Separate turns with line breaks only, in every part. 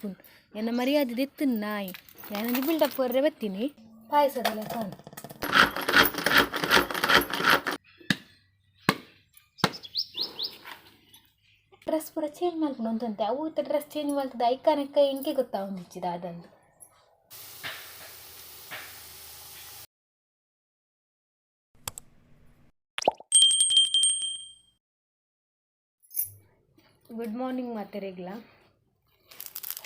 ದೀಪುನ್ ಎನ್ನ ಮರ್ಯಾದೆ ದೆತ್ತುನ್ ನಾಯಿ ಯಾನೊಂಜಿ ಬಿಲ್ಡಪ್ ಕೊರ್ರೆ ಬತ್ತೀನಿ ಪಾಯಸದ ಲೆಕ್ಕ ಉಂಡು. ಡ್ರೆಸ್ ಪೂರ ಚೇಂಜ್ ಮಲ್ಪುಂಡು ಒಂತೊಂತೆ ಅವು ಇತ್ತೆ ಡ್ರೆಸ್ ಚೇಂಜ್ ಮಲ್ತುದು ಐಕಾನೆಕ್ಕ ಎಂಕೆ ಗೊತ್ತಾವೊಂದಿಜ್ಜಿ ದಾದಂದ್. ಗುಡ್ ಮಾರ್ನಿಂಗ್ ಮಾತೆರೆಗ್ಲ.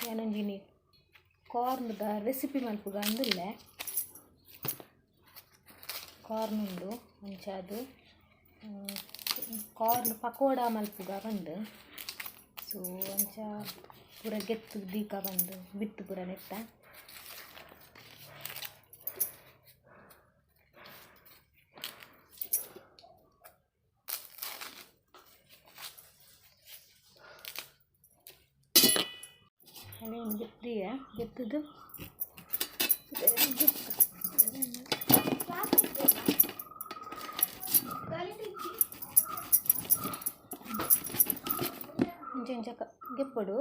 ಯಾನೊಂಜಿನಿ ಕಾರ್ನ್ದ ರೆಸಿಪಿ ಮಲ್ಪುಗ ಅಂದುಲ್ಲೆ. ಕಾರ್ನ್ ಉಂಡು ಅಂಚಾದ್ ಕಾರ್ನ್ ಪಕೋಡ ಮಲ್ಪುಗ ಪಂದ್. ಸೊ ಅಂಚ ಪೂರ ಗೆತ್ತ್ ದೀಕ ಪಂದ್ ಬಿತ್ತ್ ಪೂರ ನೆತ್ತ. ಅವೇನು ಗೆತ್ತಿಯ ಗೆತ್ತದು ಇಂಚ ಇಂಚ ಗೆಪ್ಪೊಡು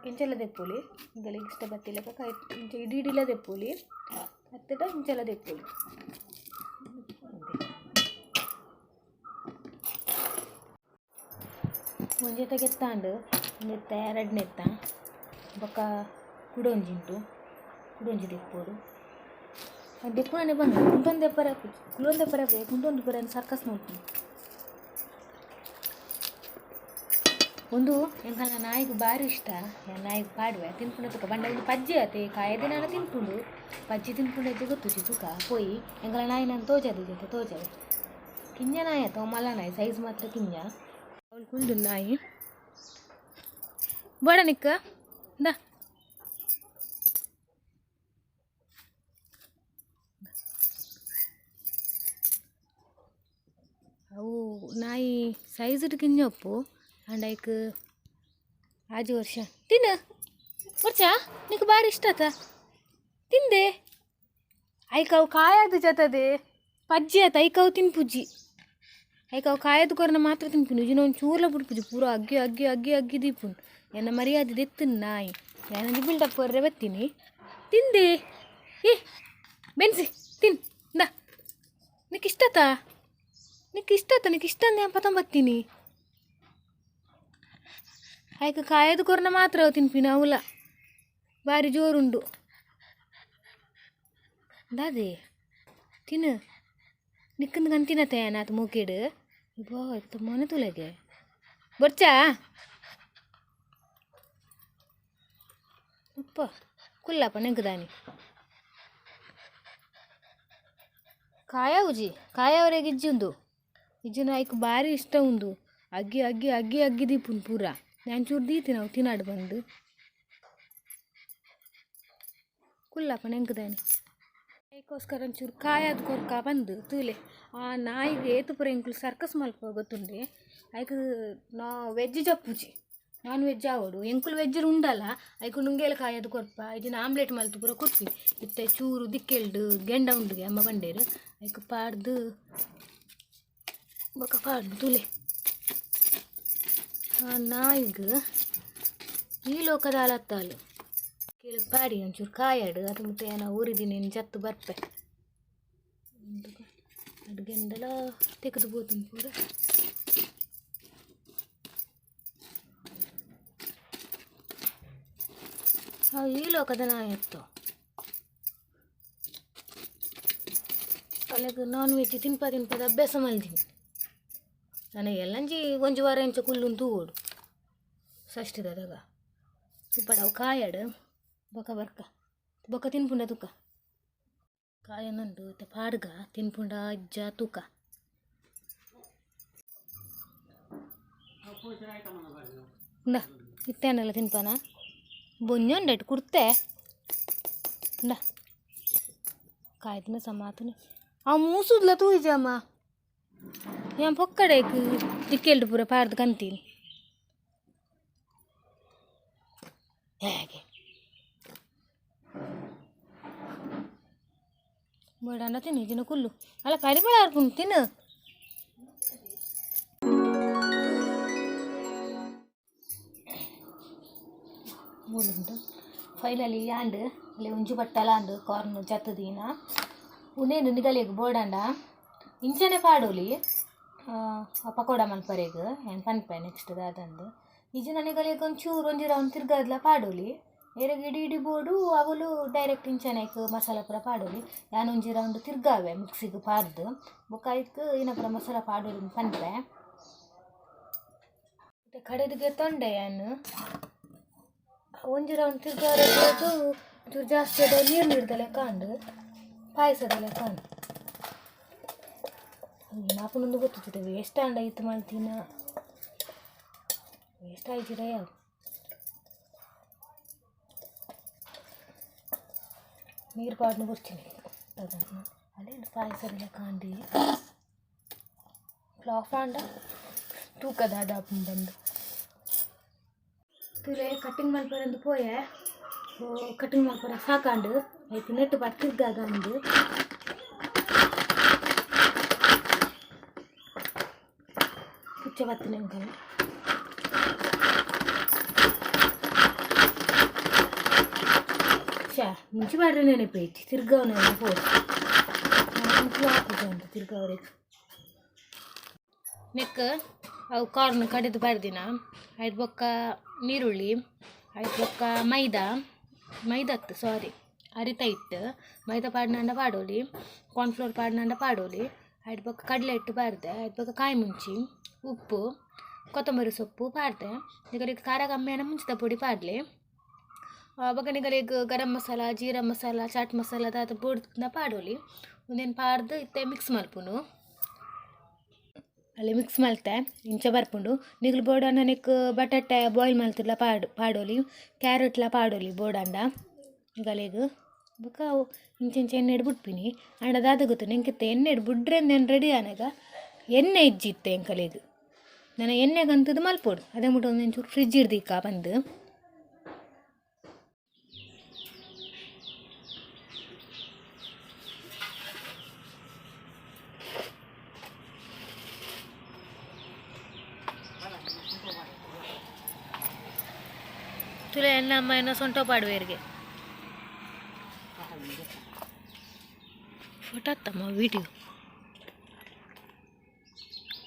ಇಂಚೆಲ್ಲ ದೆಪ್ಪೊಲಿ ಇಂದೆಲ ಇಷ್ಟ ಬತ್ತಿಲೆಕ ಕೈ ಇಂಚ ಇಡೀ ಇಡಿಲ ದೆಪ್ಪೊಲಿ ಅತ್ತಡ ಇಂಚೆಲ್ಲ ದೆಪ್ಪೊಲಿ. ಒಂಜೆತ ಗೆತ್ತಾಂಡ್ ಉಂದೆತ್ತ ರಡ್ಡ್ನೆತ್ತ ಬೊಕ್ಕ ಕುಡೊಂಜಿ ಉಂಡು ಕುಡೊಂಜಿ ದೆಪ್ಪೊಡು. ದೆಪ್ಪುನನೆ ಬಂದು ಕುಂಟೊಂದು ದೆಪ್ಪರೆ ಆಪುಜಿ ಕುಲೊಂದು ದೆಪ್ಪರೆ ಆಪುಜಿ ಕುಂಟೊಂದು ಪೂರ ಸರ್ಕಸ್ ಮಲ್ಪುನು. ಉಂದು ಎಂಕಲ್ನ ನಾಯಿಗ್ ಬಾರಿ ಇಷ್ಟ. ಯಾನ್ ನಾಯಿಗ್ ಪಾಡುವೆ ತಿನ್ಪುಂಡ ತುಕ ಪಂಡ ಉಂದು ಪಜ್ಜಿ ಆತೆ ಕಾಯದಿನಾಲ ತಿನ್ಪುಂಡು ಪಜ್ಜಿ ತಿನ್ಪುಂಡ ಇಜ್ಜಿ ಗೊತ್ತುಜಿ ತುಕ ಪೋಯಿ ಎಂಕಲ್ನ ನಾಯಿ ತೋಜಾದಿಜಿ ತೋಜಾವೆ ಕಿಂಜ ನಾಯಿ ಅತ್ತ ಮಲ್ಲ ನಾಯಿ ಸೈಜ್ ಮಾತ್ರ ಕಿಂಜ. ಅವ್ಲು ಕುಲ್ದು ನಾಯಿ ಬೋಡ ನಿಕ್ಕ ಇಂದಾ. ಅವು ನಾಯಿ ಸೈಜ್ಡ್ ಕಿಂಜ ಉಪ್ಪು ಆಂಡ ಐಕ್ ಆಜಿ ವರ್ಷ ತಿನ್ನು ಬರ್ಚಾ ನಿಕ್ ಬಾರಿ ಇಷ್ಟ ಆತ ತಿಂದೆ ಐಕ್ ಅವು ಕಾಯದು ಜತದೆ ಪಜ್ಜಿ ಆತ ಐಕ್ ಅವು ತಿನ್ಪುಜಿ ಐಕ್ ಅವು ಕಾಯದು ಕೊರ್ನ ಮಾತ್ರ ತಿನ್ಪುನಿ ಇಜಿನ ಒಂಜಿ ಚೂರ್ಲ ಬುಡ್ಪುಜಿ ಪೂರ ಅಗ್ಗಿ ಅಗ್ಗಿ ಅಗ್ಗಿ ಅಗ್ಗಿ ದೀಪುನು ಎನ್ನ ಮರ್ಯಾದೆ ದೆತ್ತುನ್ ನಾಯಿ ಯಾನೊಂಜಿ ಬಿಲ್ಡಪ್ ಕೊರ್ರೆ ಬತ್ತೀನಿ ತಿಂದೆ ಏ ಬೆನ್ಸಿ ತಿನ್ ಇಂದಾ ನಿಕ್ ಇಷ್ಟತಾ ನಿಕ್ ಇಷ್ಟ ಆತ ನಿಕ್ ಇಷ್ಟ ಅಂದ್ ಯಾನ್ ಪತೊಂಬತ್ತೀನಿ ಐಕ್ ಕಾಯದು ಕೊರ್ನ ಮಾತ್ರ ಅವು ತಿನ್ಪಿನ ಅವುಲ ಬಾರಿ ಜೋರುಂಡು ದಾದೆ ತಿನ್ನು ನಿಕ್ಕಂದು ಕಂತಿನತೆ ಯಾನ್ ಆತ್ ಮೋಕೆಡ್ ಬಾ ಇತ್ತ ಮೋನೆ ತೂಲೆಗೆ ಬೊರ್ಚಾ ಉಪ್ಪ ಕುಲ್ಲಪ್ಪ ನೆಂಕ್ ದಾನಿ ಕಾಯ ಉಜಿ ಕಾಯವರೆಗೆ ಇಜ್ಜಿ ಉಂದು ಇಜ್ಜಿನ ಐಕ್ ಬಾರಿ ಇಷ್ಟ ಉಂದು ಅಗ್ಗಿ ಅಗ್ಗಿ ಅಗ್ಗಿ ಅಗ್ಗಿ ದೀಪುಂಡು ಪೂರ ಯಾನ್ ಚೂರು ದೀತಿನ ಅವು ತಿನ್ನಡ್ ಬಂದು ಕುಲ್ಲಪ್ಪ ನೆಂಕ್ ದಾನಿ ಐಕೋಸ್ಕರ ಒಂಚೂರು ಕಾಯದ್ ಕೊರ್ಕ ಬಂದು ತೂಲೆ ಆ ನಾಯಿಗ್ ಏತ್ ಪೂರ ಎಂಕುಲು ಸರ್ಕಸ್ ಮಲ್ಪುವ ಗೊತ್ತುಂಡೆ ಐಕ್ ನಾ ವೆಜ್ ಜಪ್ಪುಜಿ ನಾನ್ ವೆಜ್ ಆವೊಡು ಎಂಕುಲು ವೆಜ್ ಉಂಡಲ ಐಕ್ ನುಂಗೇಲ ಕಾಯದ್ ಕೊರ್ಪ ಇಜಿನ ಆಮ್ಲೆಟ್ ಮಲ್ತ್ ಪೂರ ಕೊರ್ಪಿ ಇತ್ತೆ ಚೂರು ದಿಕ್ಕೆಲ್ಡ್ ಗೆಂಡ ಉಂಡುಗೆ ಅಮ್ಮ ಪಂಡೇರು ಐಕ್ ಪಾಡ್ದ್ ಬೊಕ ಪಾಡ್ದ್ ತೂಲೆ ಆ ನಾಯಿಗ್ ಈ ಲೋಕದಾಲ್ ಅತ್ತಾಲ್ ಕೇಳು ಪಾಡಿ ಒಂಚೂರು ಕಾಯಡ್ ಅದು ಮುಟ್ಟ ಯಾನ ಒರಿದಿನಿ ಜತ್ತು ಬರ್ಪೆ ಅಡ್ಗೆಂಡಲ ತೆಗೆದು ಪೋತುಂಡು ಪೂರ. ಈ ಲೋಕದ ನಾಯಿ ಅತ್ತು ಅಲೆಗ್ ನಾನ್ ವೆಜ್ ತಿನ್ಪ ತಿನ್ಪದ ಅಭ್ಯಾಸ ಮಲ್ದಿನಿ ನನ ಎಲ್ಲಂಜಿ ಒಂಜಿ ವಾರ ಇಂಚ ಕುಲ್ಲುಂದು ತೂವೊಡು ಷಷ್ಠಿದದಾಗ ಉಪ್ಪಡ್ ಅವು ಕಾಯಡ್ ಬೊಕ ಬರ್ಕ ಬೊಕ ತಿನ್ಪುಂಡ ತುಕ ಕಾಯೊಂದುಂಡು ಇತ್ತೆ ಪಾಡ್ಗ ತಿನ್ಪುಂಡ ಅಜ್ಜ ತೂಕ. ಇಂದಾ ಇತ್ತೆ ತಿನ್ಪನ ಬೊಂಜ ಉಂಡು ಕುರ್ತೆ ಇಂದಾ ಕಾಯ್ದಿನ ಸಮಾತುನೆ ಅವು ಮೂಸುದ್ಲ ತೂಯಿಜಮ್ಮ ಯಾನ್ ಪೊಕ್ಕಡೆಗ್ ದಿಕ್ಕೆಲ್ಡ್ ಪೂರ ಪಾಡ್ದ್ ಕಂತೀನಿ ಹೇಗೆ ಬೋಡಾಂಡ ತಿನ್ನು ಇಜಿನ ಕುಲ್ಲು ಅಲ್ಲ ಪರಿಮಳ ಆರ್ಪುಂಡು ತಿನ್ನು. ಮೂಲುಂಡು ಫೈನಲಿ ಆಂಡ್ ಅಲ್ಲಿ ಒಂಜಿ ಬಟ್ಟಲ ಆಂಡ್ ಕಾರ್ನ್ ಜತ್ತದೀನ ಉಂದೇನು ನಿಗಲೆಗ್ ಬೋಡಂಡ ಇಂಚನೆ ಪಾಡೊಲಿ ಪಕೋಡ ಮಲ್ಪರೆಗ್ ಯಾನ್ ಪನ್ಪೆ ನೆಕ್ಸ್ಟ್ ದಾದಂದ್ ಇಜ್ಜಿಂಡ ನಿಗಲೆಗ್ ಒಂಚೂರು ಒಂಜಿ ರೌಂಡ್ ತಿರ್ಗಾದ್ಲ ಪಾಡೊಲಿ ಏರೆಗ್ ಇಡಿ ಇಡಿ ಬೋಡು ಅವುಲು ಡೈರೆಕ್ಟ್ ಇಂಚನೆ ಐಕ್ ಮಸಾಲ ಪೂರ ಪಾಡೊಲಿ ಯಾನ್ ಒಂಜಿ ರೌಂಡ್ ತಿರ್ಗಾವೆ ಮಿಕ್ಸಿಗ್ ಪಾಡ್ದ್ ಬೊಕ್ಕ ಐಕ್ ಇನ ಪೂರ ಮಸಾಲ ಪಾಡೊಲಿ ಪನ್ಪೆ ಕಡೆದಿಗೆ ತೊಂಡೆ ಯಾನ್ ಒಂಜಿ ರೌಂಡ್ ತಿರ್ಗಾರೆ ಪೋದು ಒಂಚೂರು ಜಾಸ್ತಿ ಅದ ನೀರು ನೀರ್ದ ಲೆಕ್ಕ ಆಂಡ್ ಪಾಯಸದ ಲೆಕ್ಕ ಆಂಡ್ ಮಾಪುನೊಂದು ಗೊತ್ತಿತ್ತು ವೇಸ್ಟ್ ಆಂಡ ಇತ್ತು ಮಲ್ತಿನ ವೇಸ್ಟ್ ಆಯ್ತಿರ ಯಾವ ನೀರು ಪಾಡ್ನು ಬರ್ತೀನಿ ಅಲ್ಲೇನು ಪಾಯಸದ ಲೆಕ್ಕ ಆಂಡಿ ಫ್ಲಾಪ್ ಆಂಡ ತೂಕದ ಬಂದು ತುಲೆ ಕಟ್ಟಿಂಗ್ ಮಲ್ಪರೆಂದು ಪೋಯೆ ಕಟ್ಟಿಂಗ್ ಮಲ್ಪರ ಸಾಕಾಂಡು ಐತಿ ನೆಟ್ಟು ಬಾಟ್ ತಿರ್ಗಾಗ ಅಂದು ಪುಚ್ಚ ಬತ್ತಿನ ಅಂಕಲ್ ಶಾ ಮುಂಚೆ ಬಾಡ್ರೆ ನೆನಪೈತಿ ತಿರ್ಗಾವನೆ ಪೋ ಅಂತ ತಿರ್ಗಾವ್ರಿಗೆ ನೆಕ್ ಅವು ಕಾರ್ನ್ ಕಡೆದು ಬರ್ದಿನ ಐದು ಬೊಕ್ಕ ನೀರುಳ್ಳಿ ಐದು ಬೊಕ್ಕ ಮೈದಾ ಮೈದತ್ತು ಸಾರಿ ಅರಿತ ಹಿಟ್ಟು ಮೈದಾ ಪಾಡ್ನಂಡ ಪಾಡೋಲಿ ಕಾರ್ನ್ಫ್ಲೋರ್ ಪಾಡ್ನಂಡ ಪಾಡೋಲಿ ಐದು ಬೊಕ್ಕ ಕಡಲೆ ಹಿಟ್ಟು ಪಾಡ್ದೆ ಐದು ಬೊಕ್ಕ ಕಾಯಿ ಮುಂಚಿ ಉಪ್ಪು ಕೊತ್ತಂಬರಿ ಸೊಪ್ಪು ಪಾಡ್ದೆ ನಿಗಲಿಗೆ ಖಾರ ಕಮ್ಮಿ ಆಂಡ ಮುಂಚಿದ ಪೊಡಿ ಪಾಡ್ಲೆ ಬೊಕ್ಕ ನಿಗಲಿಗ್ ಗರಂ ಮಸಾಲ ಜೀರಾ ಮಸಾಲ ಚಾಟ್ ಮಸಾಲ ದಾದ ಬೋಡ್ನ ಪಾಡೋಲಿ ಉಂದೆನ್ ಪಾಡ್ದು ಇತ್ತೆ ಮಿಕ್ಸ್ ಮಲ್ಪುನು ಅಲ್ಲಿ ಮಿಕ್ಸ್ ಮಲ್ತೆ ಇಂಚ ಬರ್ಪುಂಡು ನಿಗ್ಲು ಬೋಡಾಂಡ ನೆಕ್ ಬಟಾಟೆ ಬಾಯ್ಲ್ ಮಲ್ತಿರ್ಲ ಪಾಡೊಲಿ ಕ್ಯಾರೆಟ್ಲ ಪಾಡೊಲಿ ಬೋಡಾಂಡ ನಿಗಲೆಗ್ ಬೊಕ ಅವು ಇಂಚ ಇಂಚ ಎಣ್ಣೆಡ್ ಬುಡ್ಪಿನಿ ಆಂಡ ದಾದ ಗೊತ್ತುಂಡು ಎಂಕಿತ್ತೆ ಎಣ್ಣೆಡ್ ಬುಡ್ರೆ ನಾನು ರೆಡಿ ಆನಗ ಎಣ್ಣೆ ಇಜ್ಜಿ ಇತ್ತೆ ಎಂಕಲೆಗ್ ನನ ಎಣ್ಣೆಗಂತದ್ದು ಮಲ್ಪೊಡು ಅದೇ ಮುಟ ಒಂಚೂರು ಫ್ರಿಜ್ ಇಡ್ದಿಕ್ಕ ಬಂದು ತುಲೆ ಎನ್ನ ಅಮ್ಮ ಏನೋ ಸೊಂಟ ಪಾಡುವೆರಿಗೆ ಫೋಟೋ ತಮ್ಮ ವಿಡಿಯೋ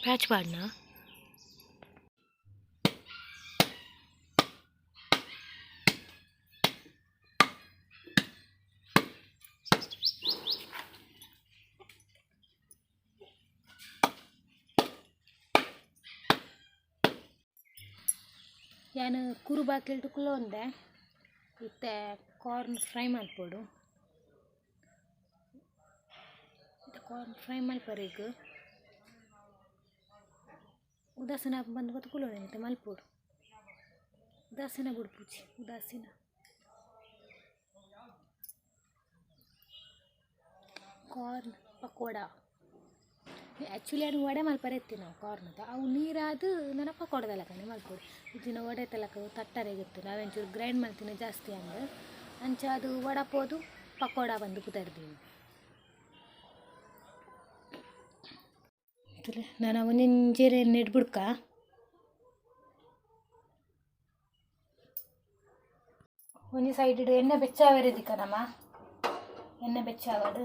ಪ್ಯಾಚ್ ಪಾಡ್ನ ಯಾನ್ ಕುರು ಬಾಕಿಲ್ಡ್ ಕುಲ್ಲೊಂದೆ ಇತ್ತೆ ಕಾರ್ನ್ ಫ್ರೈ ಮಲ್ಪೊಡು ಇತ್ತೆ ಕಾರ್ನ್ ಫ್ರೈ ಮಲ್ಪರೆಗ್ ಉದಾಸೀನ ಬಂದು ಬತ್ತು ಕುಲ್ಲೊಂದೆ ಇತ್ತೆ ಮಲ್ಪೊಡು ಉದಾಸೀನ ಬುಡ್ಪುಜಿ ಉದಾಸೀನ ಕಾರ್ನ್ ಪಕೋಡ ಆ್ಯಕ್ಚುಲಿ ಅದು ವಡೆ ಮಲ್ಪರೆ ಇತ್ತಿ ನಾವು ಕಾರ್ನದ ಅವು ನೀರಾದ ನನ ಪಕೋಡದ ಲೆಕ್ಕನೆ ಮಲ್ಪೊಡು ಇತ್ತಿನ ವಡೆ ತಲಕ ತಟ್ಟರೆಗಿತ್ತು ನಾವೆಂಚೂರು ಗ್ರೈಂಡ್ ಮಲ್ತಿನ ಜಾಸ್ತಿ ಅಂದ್ ಅಂಚ ಅದು ವಡ ಪೋದು ಪಕೋಡ ಬಂದು ಪುದರ್ದೀನಿ ನಾನು ಒಂಜೊಂಜೆರೆ ಎಣ್ಣೆಡ್ ಬುಡ್ಕ ಒಂಜಿ ಸೈಡ್ ಎಣ್ಣೆ ಬೆಚ್ಚಾವರೆ ದಿಕ್ಕ ನಮ್ಮ ಎಣ್ಣೆ ಬೆಚ್ಚಾವಡು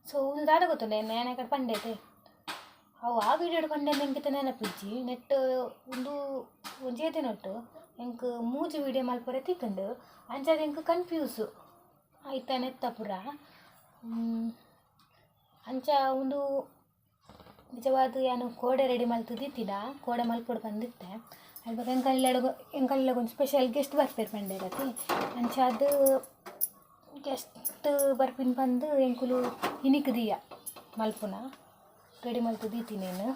ಸೊ ಒಂದು ದಾದ ಗೊತ್ತುಂಡೆ ಎಣ್ಣೆ ಕಡೆ ಪಂಡೈತೆ ಅವು ಆ ವೀಡಿಯೋಡ್ ಪಂಡೆ ಎಂಕಿತ ನೆನಪಿಜ್ಜಿ ನೆಟ್ ಉಂದು ಒಂಜೇ ದಿನೊಟ್ಟು ಎಂಕ್ ಮೂಜಿ ವೀಡಿಯೋ ಮಲ್ಪರೆ ತಿಕ್ಕುಂಡು ಅಂಚಾದ್ ಎಂಕ್ ಕನ್ಫ್ಯೂಸ್ ಆಯ್ತಾ ನೆತ್ತ ಪೂರ ಅಂಚ ಉಂದು ನಿಜವಾದ ಯಾನ್ ಕೋಡೆ ರೆಡಿ ಮಲ್ತುದಿತ್ತಿನ ಕೋಡೆ ಮಲ್ಪೊಡು ಪಂದಿತ್ತೆ ಅಲ್ಪ ಎಂಕಲ್ಲೆಡ್ ಎಂಕಲ್ಲೆಗ್ ಒಂಜಿ ಸ್ಪೆಷಲ್ ಗೆಸ್ಟ್ ಬರ್ಪೆರ್ ಪಂಡೆರತಿ ಅಂಚಾದ್ ಗೆಸ್ಟ್ ಬರ್ಪಿನ ಪಂದ್ ಎಂಕುಲು ಇನಿಕ್ ದೀಯ ಮಲ್ಪುನ ರೆಡಿ ಮಲ್ತ್ ದೀತಿನೇನು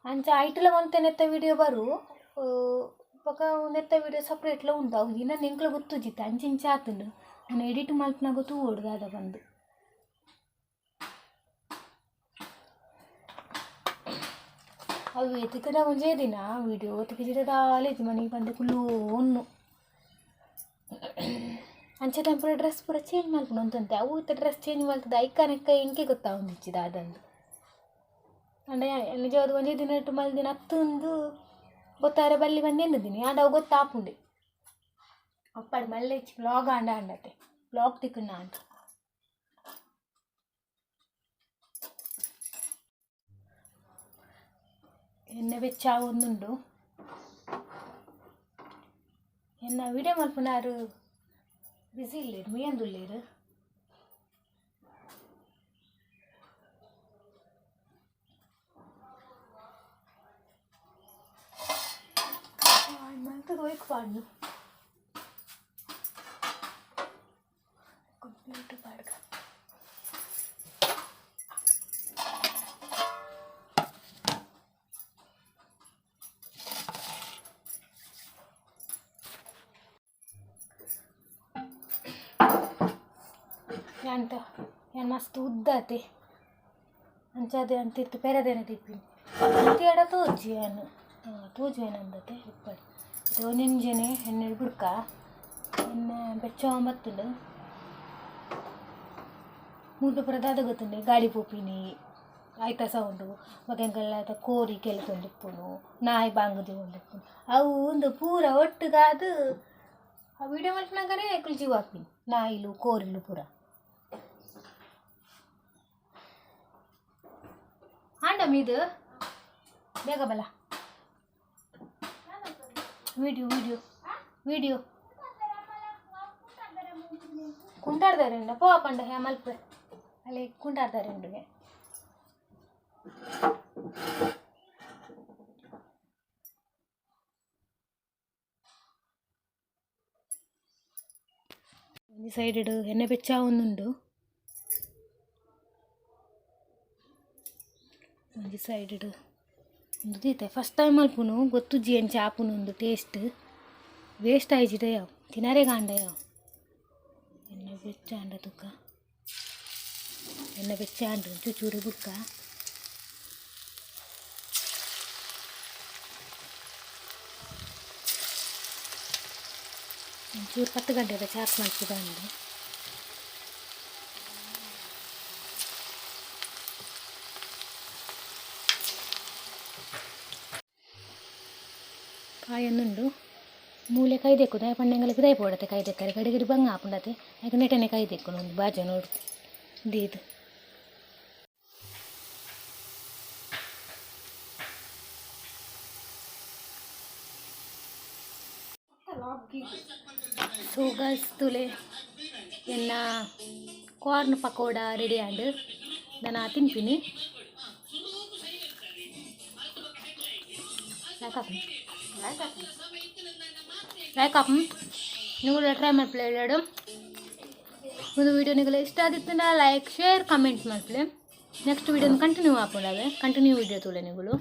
ಅಂಚ ಐಟ್ಲ ಒಂತೆ ನೆತ್ತ ವೀಡಿಯೋ ಬರು ಬೊಕ ನೆತ್ತ ವೀಡಿಯೋ ಸಪ್ರೇಟ್ಲ ಉಂಡು ಅವು ಇನ್ನ ಎಂಕ್ಲ ಗೊತ್ತುಜ್ಜಿತ್ತೆ ಅಂಚ ಇಂಚ ಆತುಂಡು ನಾನು ಎಡಿಟ್ ಮಲ್ಪುನಗ ತೂವೊಡು ದಾದ ಪಂದ್ ಅವು ತಿಕ್ಕಡ ಒಂಜೇ ದಿನ ವಿಡಿಯೋ ತಿಕ್ಕಿಜಿಡ ದಾಲ ಮನಿ ಪಂದೆ ಕುಲ್ಲು ಒನ್ನು ಅಂಚೆ ಪೂರ ಡ್ರೆಸ್ ಪೂರ ಚೇಂಜ್ ಮಲ್ಪುಂಡು ಅಂತಂತೆ. ಅವು ಇತ್ತ ಡ್ರೆಸ್ ಚೇಂಜ್ ಮಲ್ತದ ಐಕಾನೆಕ್ಕ ಎಂಕೆ ಗೊತ್ತಾವೊಂದಿಜ್ಜಿ ದಾದಂದು. ಅಂಡ ನಿಜವಾದ ಒಂಜೇ ದಿನ ಇಟ್ಟು ಮಲ್ದಿನ ಅತ್ತೊಂದು ಗೊತ್ತಾರೆ ಬಲ್ಲಿ ಬಂದು ಎನ್ನುದಿನಿ ಆಂಡ ಅವು ಗೊತ್ತಾಪುಂಡೆ. ಅಪ್ಪಾಡು ಮಲ್ಲೆ ವ್ಲಾಗ್ ಆಂಡ ಅಂಡತೆ ವ್ಲಾಗ್ ತಿಕ್ಕುನ ಅಂಡ. ಎಣ್ಣೆ ಬೆಚ್ಚ ಒಂದುಂಡು ಎನ್ನ ವಿಡಿಯೋ ಮಲ್ಪುನಾರು ಬಿಸಿ ಇಲ್ಲೇರು ಮೀಯಂದುಲ್ಲೇರು. ಮಲ್ತದ ಒಯ್ಕ್ ಪಾಡ್ನು ಕಂಪ್ಯೂಟರ್ ಪಾಡ್ಗ. ಎಂತ ಏನು ಮಸ್ತ್ ಉದ್ದಾತೆ ಅಂಚಾದೆ ಅಂತಿತ್ತು ಪೆರದೇನೆ ತಿಪ್ಪಿನಿ ಅಂತಿ ಅಡ ತೋಜಿ ಏನು ತೋಜು ಏನಂದತೆ ಇಪ್ಪಡು ಇದು ಒಂಜೆನೆ ಎಣ್ಣೆ ಬುಡ್ಕ ಎಣ್ಣೆ ಬೆಚ್ಚ ಬತ್ತುಂಡು ಮೂಲು ಪೂರ ದಾದ ಗೊತ್ತುಂಡೆ ಗಾಡಿ ಪೋಪಿನಿ ಆಯ್ತಾ ಸೌಂಡು ಬೊಕ ಎಂಕಲ್ನ ಕೋರಿ ಕೆಲ್ತೊಂದಿಪ್ಪುನು ನಾಯಿ ಬಾಂಗ್ ದೀವೊಂದಿಪ್ಪುನು ಅವು ಉಂದು ಪೂರ ಒಟ್ಟುಗಾದ್ ಆ ವೀಡಿಯೋ ಮಲ್ಪುನಗನೇ ಅಕುಲು ಜೀವ ಆಪಿನಿ ನಾಯಿಲು ಕೋರಿಲು ಪೂರ. ಆಂಡ ಮೀದು ಬೇಗ ಬಲ video video video ಕುಂಟಾಡ್ದಾರೆ ಪೋ ಪಂಡ ಹೇ ಮಲ್ಪೆ ಅಲ್ಲಿ ಕುಂಟಾಡ್ದಾರೆ ಉಂಡುಗೆ. ಒಂಜಿ ಸೈಡ್ ಎಣ್ಣೆ ಬೆಚ್ಚ ಒಂದುಂಡು ಒಂಜಿ ಸೈಡ್ ಉಂದು ದೀತೆ ಫಸ್ಟ್ ಟೈಮ್ ಮಲ್ಪುನು ಗೊತ್ತುಜ್ಜಿ ಎಂಚ ಆಪುನು ಉಂದು ಟೇಸ್ಟ್ ವೇಸ್ಟ್ ಆಯಿಜಿಡ ಯಾವ್ ತಿನರೆ ಗಾಂಡ ಯಾವ್. ಎಣ್ಣೆ ಬೆಚ್ಚ ಆಂಡ ತುಕ್ಕ ಎಣ್ಣೆ ಬೆಚ್ಚ ಆಂಡ್ ಚೂಚೂರು ಬುಡ್ಕ ಒಂಚೂರು 10 ಗಂಟೆದ ಚಾಕ್ ಮಲ್ಪುದಂಡು. ಕಾಯೊಂದುಂಡು ಮೂಲೆ ಕೈ ದೆಕ್ಕು ದಾಯೆ ಪಂಡ ಎಂಕಲೆ ಪಿದಾಯಿ ಪೋಡತೆ ಕೈ ದೆಕ್ಕರೆ ಗಡಿ ಗಡಿ ಬಂಗ ಆಪುಂಡತೆ ಐಕ್ ನೆಟನೆ ಕೈ ದೆಕ್ಕುನು ಒಂದು ಬಾಜು ನೋಡು ದೀದ್. ಸೊ ಗೈಸ್ ತುಲೆ ಎನ್ನ ಕಾರ್ನ್ ಪಕೋಡ ರೆಡಿ ಆಂಡ್ ನನ ತಿನ್ಪಿನಿ. ಲೈಕ್ ಆಪುಂಡು ನೀವು ಟ್ರೈ ಮಲ್ಪುಲೆ ಎಲ್ಲಡು. ಒಂದು ವೀಡಿಯೋ ನಿಗಲ ಇಷ್ಟ ಆದಿತ್ತುಂಡ like share comment ಮಲ್ಪುಲೆ. Next video continue ಆಪುಂಡು ಅವೆ ಕಂಟಿನ್ಯೂ ವೀಡಿಯೋ ತೂಲೆ ನಿಗುಲು.